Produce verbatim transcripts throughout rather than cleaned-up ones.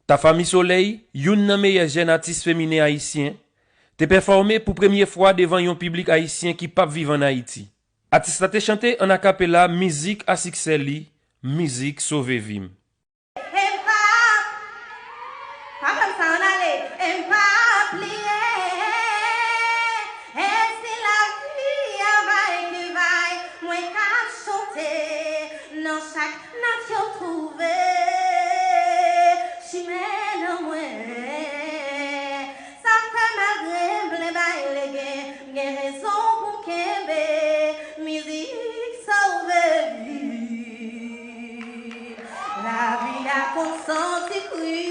Tafa Mi Solèy, youn nan meyè jèn atis feminen ayisyen, te pèfòme pou premye fwa devan yon piblik ayisyen ki p ap viv ann Ayiti. Atis la te chante ann akapela mizik a siksè li, Mizik Sove Vi M. E m p ap, pa ban m sa, ann ale. E m p ap bliye, e si lavi a vay ki vay, mwen k ap chante nan chak nat yo twouve chimen nan mwen. Sa fè malgre m plen bay legen, m gen rezon pou m kenbe mizik sove vi. Lavi a konn santi kri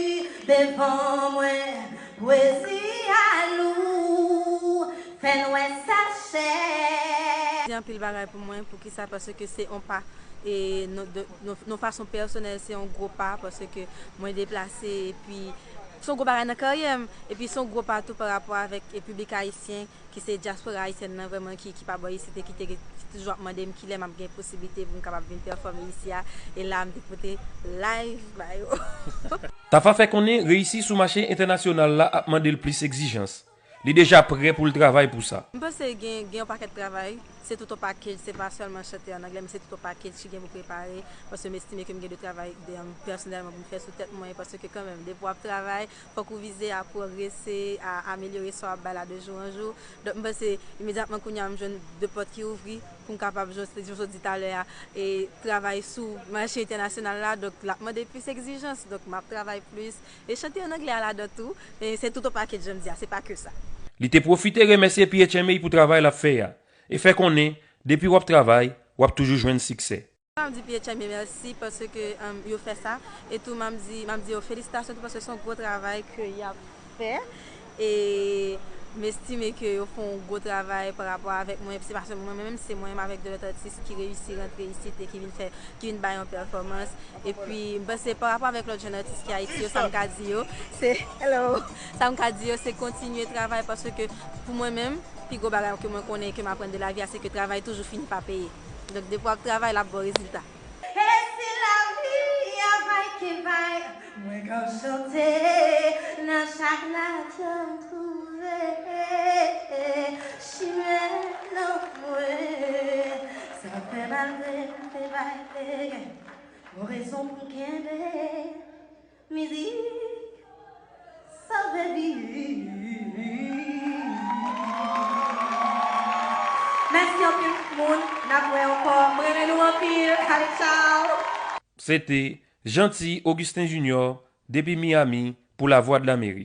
devan mwen, pwezi a lou, fè nwè sa chè. Di anpil bagay pou mwen, poukisa? Paske se yon pa, e, non, de, non, non fason pèsonèl, se yon gwo pa, paske mwen deplase, epi se yon gwo bagay nan karyè m, epi se yon gwo pa tou pa rapò avèk, e, piblik ayisyen, ki se dyaspora ayisyèn nan vrèman ki, ki pa bò isit e ki te, ki toujou ap mande m kilè m ap gen posiblite pou m kapab vin pèfòme isi a, e la m te pote live ba yo. Tafa fè konnen reyisi sou mache entènasyonal la ap mande l plis egzijans. Li deja prè pou l travay pou sa. M panse gen, gen yon pakèt travay. Se tout yon package, se pa sèlman chante ann anglè, men se tout yon package ki gen pou prepare. Paske m estime ke m gen de travay de, um, pèsonèlman pou m fè sou tèt mwen. Paske kanmenm, depi w ap travay, fòk ou vize a pwogrese, a amelyore sa w ap bay la de jou an jou. Donk, m panse, imedyatman kounye a, m jwenn de pòt ki ouvri pou m kapab, jan w di talè a, e travay sou mache entènasyonal la. Donk, l ap mande plis egzijans. Donk, m ap travay plis. E chante ann anglè a ladan tou, men se tout yon pakèt, jan m di a, se pa ke sa. Li te pwofite remèsye P H M A pou travay l ap fè a, e fè konnen, depi w ap travay, w ap toujou jwenn siksè. M ap di P H M A mèsi paske, um, yo fè sa, e tou m ap di, m ap di yo felisitasyon tou paske se yon gwo travay ke y ap fè, e m estime ke yo fè yon gwo travay pa rapò avèk mwen, se pa sèlman mwen menm, se mwen menm avèk de lòt atis ki reyisi rantre isit e ki vin fè, ki vin bay yon pèfòmans. Epi, m panse pa rapò avèk lòt jèn atis ki Ayiti yo, sa m ka di yo, se, hello, sa m ka di yo, se kontinye travay, paske pou mwen menm, pi gwo bagay ke mwen konnen, ke m aprann de lavi a, se ke travay toujou fini pa peye. Donk, depi w ap travay, l ap ba w rezilta. E si lavi a vay ki vay, mwen k ap chante nan chak nat yo m twouve chimen nan mwen. Sa fè malgre m te bay legen, yon rezon pou m kenbe mizik sove vi. Mèsi anpil tout moun, n ap wè ankò. M renmen nou anpil. Ale, tchaw. Se te Jeanty Augustin Junior depi Miami pou Lavwadlamerik.